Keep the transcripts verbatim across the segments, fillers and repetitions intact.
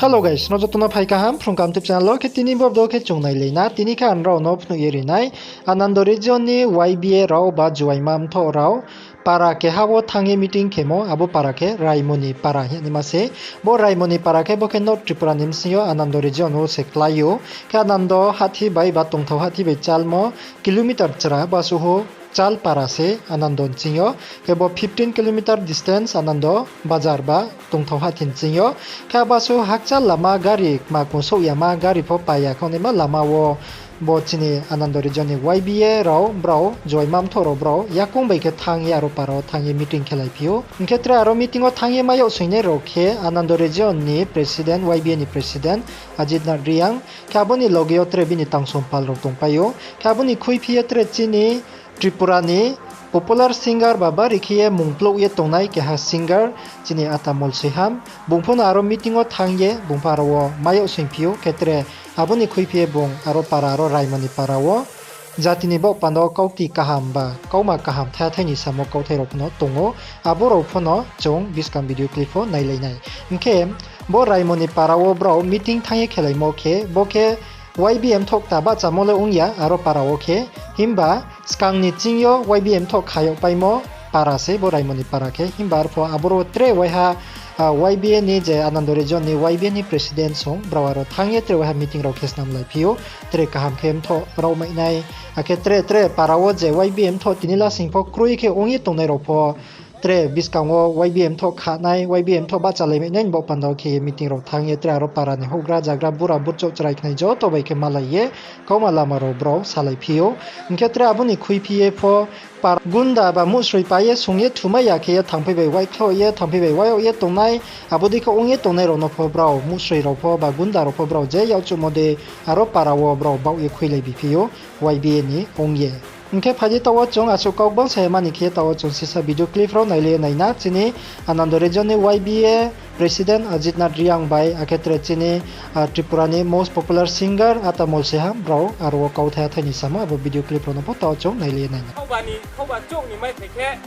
Hello guys, nrao joto no phai kaham, Phrung Kaham YouTube channel wo khe tini bo video khe chung nailai na. Tini khe ang nrao no phnuh ye ri nai, Anando region ni Y B A rao ba juaima mthoh rao para keha wo thanng ye meeting khemo, abo para khe Raimoni para hing ye naima se. Bo Raimoni para khe bo khe North Tripura ni bsing yo Anando region wo se klái ou. Khe Anando hahthi bai ba Tongthao hahthi bai chalmo kilometer chra, basuh chal para se Anando nching yo. Khe bo fifteen kilometer distance Anando bazar ba Tongthao hahthi nching yo. Khe basuh hakchal lama gari, kma kung souh yama gari pho pai ya khe naima lama wo bo chini Anando region ni Y B A rao brao, juaima mthoh rao brao yakoung bai khe thanng ye aro para wo thanng ye meeting khelai phi ou. Hing khe tre aro meeting wo thanng ye mai yag soingnai rao khe Anando region ni president, Y B A ni president Ajit Nath Reang, khe abo ni loge yo tre bini tangsong pal rao tongpai ou. Khe abo ni khuiphi ye tre chini Tripura ni popular singer ba bari khe ye mung plouh ye tongnai keha singer chini Atamol Soiham, bung pho no aro meeting wo thanng ye bung pho aro wo mai yag soingphi ou. Khe tre abo ni khuiphi ye bung aro para, aro Raimoni para wo jati ni baoh panda wo kaukti kaham ba kauma kaham thaiha thai ni samo kauthai rao pho no tong ou. Abo rao pho no chung buskang video clip wo nailai nai. Hing khe bo Raimoni para wo brao meeting thanng ye khelaimo khe, bo khe Y B A mthoh kta bahchamo le ong ya aro para wo khe. Himba skang ni ching yo Y B A mthoh kha yagpaimo para se bo Raimoni para khe. Himba arpho aboro tre waiha, Y B A ni je Anando region ni Y B A ni president song brao aro thanng ye tre waiha meeting rao khe snamlai phi ou. Tre kaham khe mthoh rao mai nai. Akhe tre tre para wo je Y B A mthoh tini lasing pho kroi khe ong ye tongnai rao pho tre buskang wo Y B A mthoh kha nai, Y B A mthoh bahchalai mai nai ni baoh panda wo khe ye meeting rao thanng ye tre aro para ni houhgra zagra bura burchouh chrai khnai joto bai khe malai ye kauma lama rao brao salai phi ou. Hing khe tre abo ni khuiphi ye pho para gunda ba muhsroi pai ye sung ye thumai ya khe ye thanngphai bai waikhloh ye thanngphai bai wai yag ye tongnai, abo dei khe ong ye tongnai rao no pho brao muhsroi rao pho ba gunda rao pho brao je yakchuhmo dei aro para wo brao baoh ye khuilai biphi ou Y B A ni ong ye. Hing khe phai di taoh wo chung asuh kau gbang sa ya mani khe taoh wo chung sisa video clip rao nailai ye nai na. Chini Anando region ni Y B A president Ajit Nath Reang bai akhe tre chini Tripura ni most popular singer Atamol Soiham brao aro wo kauthai ha thai ni samo abo video clip rao no pho taoh wo chung nailai ye nai na. Khauba ni, khauba chouh ni mai phai khe,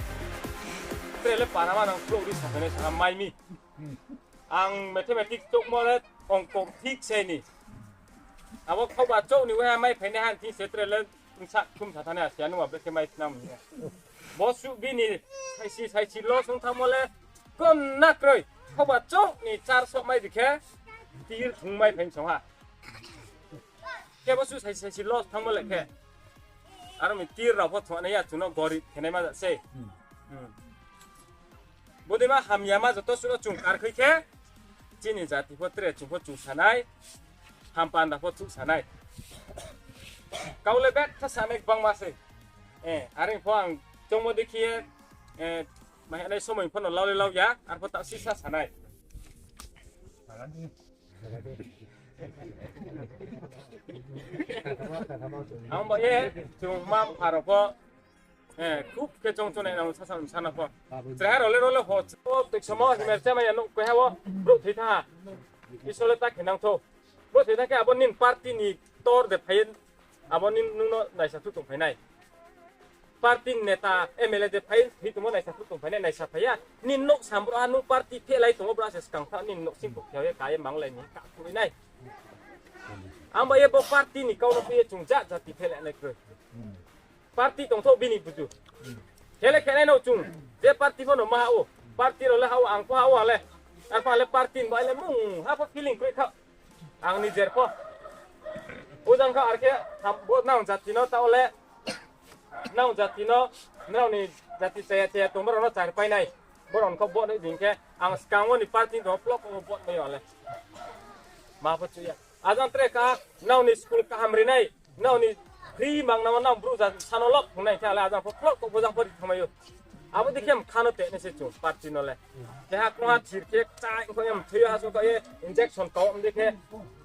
tre le para ma nang plouh ri sa phai nai sa mai mi. Ang mathematics chouhmo le ongko thik se ni. Abo khauba chouh ni waiha mai phainai han thing se tre le bsa khum sa thanai asia nungba brekhe mai phnang mi. Bo suh bini saisi saisi loss ong thanngmo le konna kroi. Khauba chouh ni char soh mai di khe tir thung mai phai song ha. Khe bo suh saisi saisi loss thanngmo le khe. Aro mi tir rao pho thungnai ya chung no gorib khe nai ma ja sei. Bodeima hamyama joto suh no chung karkhui khe, chini jati pho tre chung pho chung sa nai, hampanda pho chung sa nai. Kau le betha sa nai gbangma sei. Are pho ang choungmo dei khe ye, mahinai somoi pho no lau le lau ya, arpho taoh sisa sa nai. Ang ba ye, chung ma mpha rao pho, khub khe choung choungnai nang sasa bsa no pho. Chrai ha rao le rao le ho, o toisomo himer chama ya nouh koi ha wo, brouh thoi thanng ha. Isor le ta khe nang thou. Brouh thoi thanng khe abo nini party ni tor de phai ye, abo nini nung no naisa thu tongphai nai. Party ni neta, M L A de phai thoi tongmo naisa thu tongphai nai, naisa phai ya. Nini nouh sam brouhha nung party phehlai tongmo brouhha se skang tha nini nouhsing kho khe ye ka ye manglai ni ka khui nai. Ang ba ye bo party ni kau no tui ye chung ja jati phehlai nai kroi. Party tongthou bini buju. Khele khenai no chung, je party pho no ma ha ou, party rao le ha ou, ang pho ha ou, ang le. Arphuh le party ni bai le mung ha pho feeling kroi kha. Ang ni jer pho. Ojang kha ar khe, bo nang jati no taoh le. Nang jati no, nrao ni jati chaya chaya tongmo rao no char pai nai. Bo rao no kho vote nai ding khe, ang skang wo ni party tong phlok wo vote nai yo le. Ma pho chu ya. Ajang tre ka, nrao ni school kaham ri nai, nrao ni free mang namo nang bru ja sa no lok phung nai khe ale ajang pho phlok wo bo jang pho ri thanngmai ou. Abo dei khe mkha no te nai se chung party no le. Keha krungha thir khe chai kho ye mthoi yo aso kha ye injection kau mdei khe.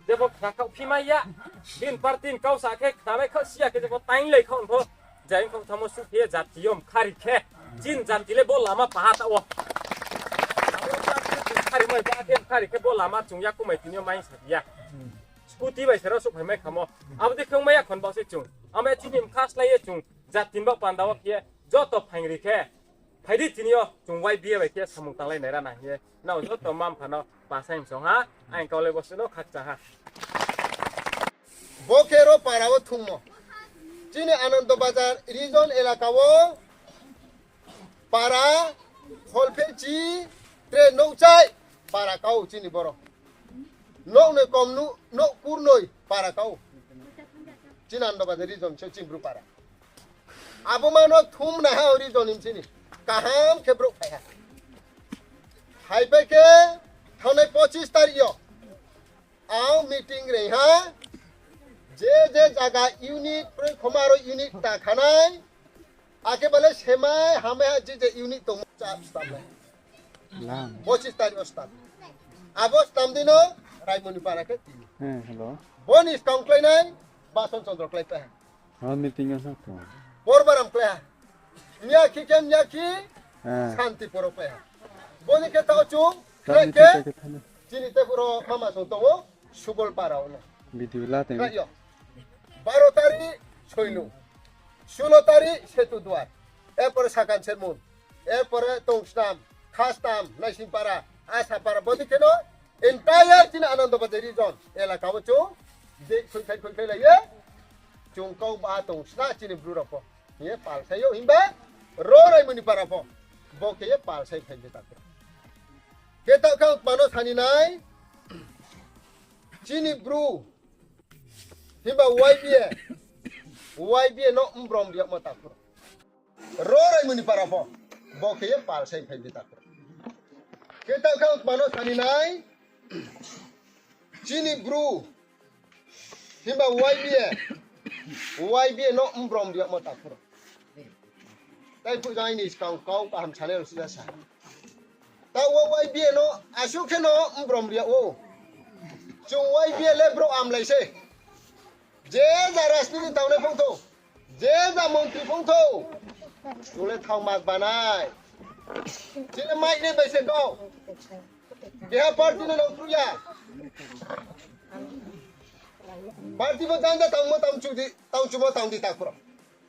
Jepho khna khaoh phi mai ya. Bini party ni kau sa khe khna mai khaoh si ya khe jepho tainglai khaoh pho. Jai khaoh thanngmo suh phi ye jati yo mkha ri khe. Chini jati le bo lama paha taoh wo. Abo party chung mkha ri mai ba khe mkha ri khe bo lama chung ya kumai tini yo mai sa ya. Scooty bai se rao souhphai mai khamo. Abo dei khe ongmai ya khon baoh se chung. Abo chini mkha slái ye chung jati ni baoh panda wo khe joto phaing ri khe. Phai di tini yo chung Y B A bai khe samung tanglai nai ra na hing ye. Nrao joto mma-mpha no pasa hing song ha, ang kau le bo suh no khakchang ha. Bo khe ro para wo thungmo. Chini Anando Bazar region elaka wo para kholphehchi tre nouhchai para kau chini boro. Nouhnoi kom nu-, nouh kurnoi para kau. Chini Anando Bazar region se chini Bru para. Abo ma no thum na ha o region ni chini. Kaham khe brouh phai ha. Phaipai khe thanai pochis tarik yo. Ang meeting rei ha. Je je zaga unit, proi khoma aro unit ta khanai. Akhe bale semai hamai ha je je unit tongmo cha stamnai. Pochis tarik wo stam. Abo stam di no Raimoni para khe tini. Bo ni skang kláinai Bason Chondro kláipai ha. Porbaram kláiha. Miyakhi khe miyakhi Santipur wo kláiha. Bo ni khe taoh chung kláikhe chini tei boro mama song tong ou Subol para wo no. Khlai yo. Baro tarik Soilu, sulo tarik Setuduar, erpore Sakan Sermon, erpore Tongsnam, Khastam, Naisingpara, Asapara, bo ni khe no entire chini Anando Bazar region elaka wo chung je khuikhlai khuikhlai lai ye chung kau ba tong sna chini Bru rao pho hing ye pal sai ou himba ro Raimoni para pho bo khe ye pal sai phai je takhu. Khe taoh khe ang tma no sani nai chini Bru himba Y B A, Y B A no mbrom ri yagmo takhu. Ro Raimoni para pho bo khe ye pal sai phai je takhu. Khe taoh khe ang tma no sani nai chini Bru himba Y B A, Y B A no mbrom ri yagmo takhu. Tai phuh jang aini skang kau kaham sanai rao sisa sa. Taoh wo Y B A no asuh khe no mbrom ri yag ou. Chung Y B A le brouh amlai se. Je ja rajniti tangnai phung thou, je ja montri phung thou, chung le thang mak banai. Chini mai nai bai se kau. Keha party no nang kru ya. Party bo janja tangmo tang chu di, tang chumo tang di takhu rao.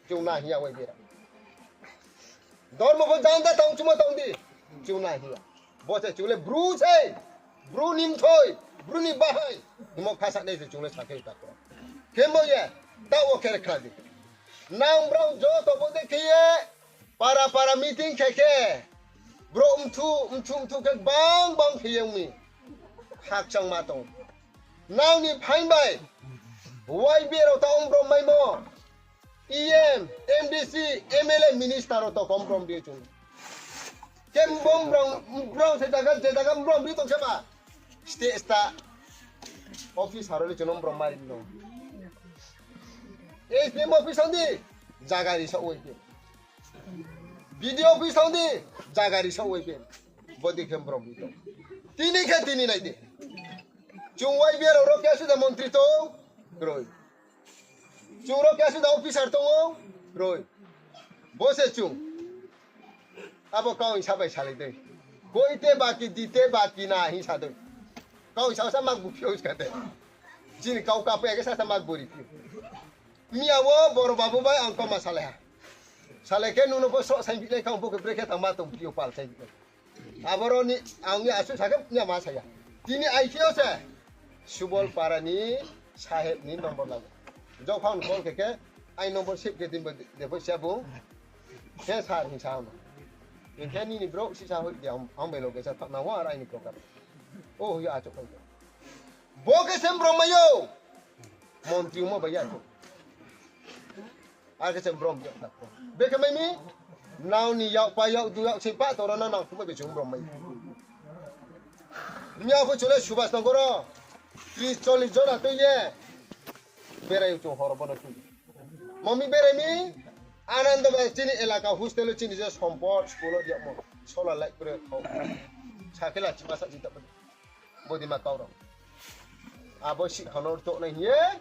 Chung na hing ya Y B A rao. Dormo bo janja tang chumo tang di. Chung na hing ya. Bo se chung le Bru se. Bru ni mthoi, Bru ni bahai. Himo khasa nai se chung le sakhe takhu rao. Khemo ye, taoh wo khe khna di. Nang brao joto bo de khe ye, para para meeting khe khe. Brouh mthu, mthu, mthu khe gbang gbang khe ye ong mi. Khakchangma tong. Nang ni phaing bai Y B A rao taoh mbrom maimo. E M, M D C, M L A, minister rao to kom brom ri chung. Khe brom, brom se jaga, je jaga brom ri tong se ba. State sta office haro le chung brom mari no. S D M office ang di, jaga ri sa oi ke. B D O office ang di, jaga ri sa oi ke. Bo di khe brom ri tong. Tini khe tini nai di. Chung Y B A rao ro khe suda montri tong, kroi. Chung ro khe suda officer tong ou, kroi. Bo se chung. Abo kau hing sa bai salai dei. Koite baki, dite baki na hing sa dei. Kau hing sa sa mak bu phiou ska de. Chini kau kapai khe sa sa mak bu ri phiou. Miya wo boro babu bai ang kau ma salai ha. Salai khe nung no bo soh sai bilai kha, bo khe brekhe tang ma tong phiou pal sai bilai. Aboro ni ang ni asuh sa khe ni ma sa ya. Tini I P O se Subol para ni saheb ni number lago. Jokhon call khe khe, ai number save khe din bo de bo siya bo. Khe sir hing sa ang no. Khe nini brouh sisa hoi di ang bai loge sa thak na wa rai ni program. O hoi achouh khe. Bo khe sem brom mai yo. Montri mo bai ya kho. Ar khe se brom yak tak. Bekhe mai mi, nang ni yak pa yak du yak se pa to rao na nang thumai be chung brom mai. Miya pho chule Subhas Nagar o tris chollis jona tui ye. Berai chung hor bono tui. Mami berai mi, Anando ba chini elaka hostel o chini je sompot school o yakmo. Sola lai kure thao. Sakela chima sa chita. Bodima kau rao. Abo sikha no rto nai hing ye.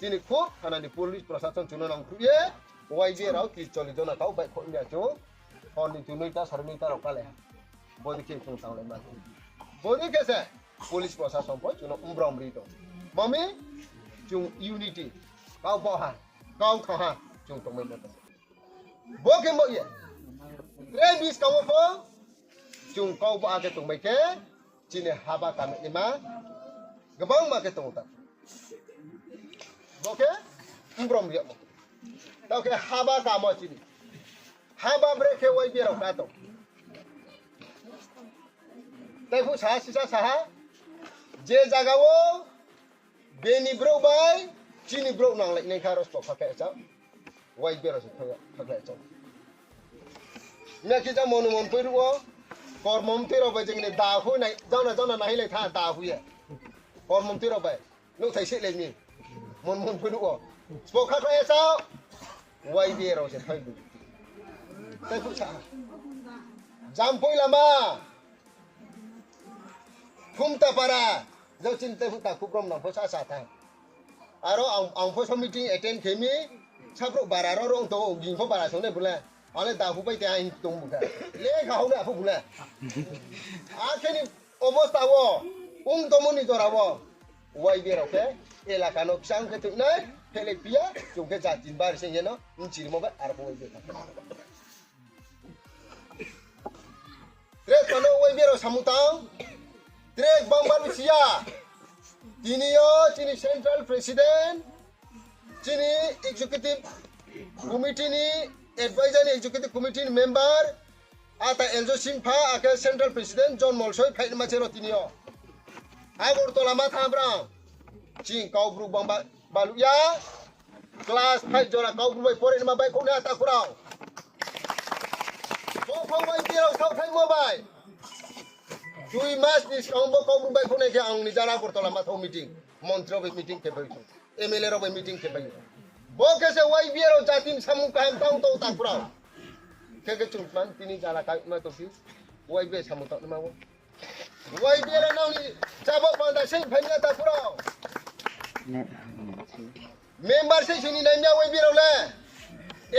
Chini khub thana ni police prosason chung no nangkhruh ye, Y B A rao tris chollis jona kau baihkhouh ya chung. Hor ni chung noita, sare noita rao kale. Bodi khe chung tanglai ma. Bodi khe se police prosason pho chung no mbrom ri tong. Mami, chung unity. Kau bo ha, kau tho ha, chung tongmai bo tong. Bo khe bo ye. Tre buskang wo pho chung kau ba khe tongbai khe, chini haba kami ni ma gbangma khe tong ta. Bo khe brom ri yagmo. Tao khe haba kamo chini. Haba bre khe Y B A rao kha tong. Tei phuh saha sisa saha, je zaga wo bini brouh bai chini brouh nanglai nai kha aro sbo khakhlai chao. Y B A rao se khakhlai chao. Mia khe ja mon mon poi ruh wo, kormo mtui rao bai jeng ni da hui nai, jana jana nai lai tha da hui ye. Kormo mtui rao bai. Nouhthai sehlai mi. Mon mon poi ruh wo. Sbo khakhlai chao. Y B A rao se thai bu. Tei phuh sa. Jampui lama. Phumta para. Jao chini tei phuh ta khubrom nang pho sa sa tha. Aro ang, ang pho so meeting attend khe mi. Sabrouh bara ro ro ong tong o, ging pho bara song nai bule. Ang le da hu bai te ang tong bu khe. Le kha hau le aphuh bule. Akhe ni obosta wo, ong tongmo ni jora wo, Y B A rao khe, elaka no kchang khe tuinai, phelai phi ya, chung khe jati ni bari se ye no, bchirimo bai, aro pho Y B A rao. Tre phano Y B A rao samung tang, tre gbang balu si ya, tini yo chini central president, chini executive committee ni, advisor ni executive committee ni member, ata Eljo Simpha, akhe central president John Molsoi phai ma se ro tini yo. Agartala ma tha brang. Chini Kaubru bang ba-, balu ya. Class five jora Kaubru bai pore ma bai khouh nai ata khurao. Bo phang bai tei rao sao thaimo bai. Dui mas ni skang bo Kaubru bai khouh nai khe ang ni jara Agartala ma thao meeting. Montri rao bai meeting khe bai. M L A rao bai meeting khe bai. Bo khe se Y B A rao jati ni samung kaham tang tong ta khurao. Khe khe chung man tini jala ka ma tong phi. Y B A samung tang ma wo. Y B A rao nang ni chabo panda se phai ya ta khurao. Member se se ni nai ya Y B A rao le.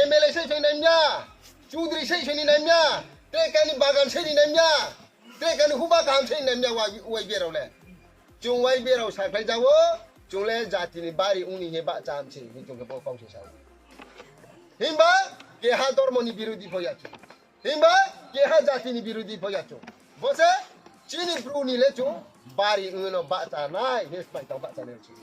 M L A se se ni nai ya. Chudri se se ni nai ya. Tre kani bagan se ni nai ya. Tre kani huba kaham se ni nai ya Y B A rao le. Chung Y B A rao sakhlai ja wo, chung le jati ni bari ong ni hing ye bahcha ham se, hing chung khe bo kau se sa ou. Himba keha dormo ni birodhi pho ya chung. Himba keha jati ni birodhi pho ya chung. Bo se chini Bru ni le chung bari ong no bahcha nai, hing smai tang bahcha nai chung.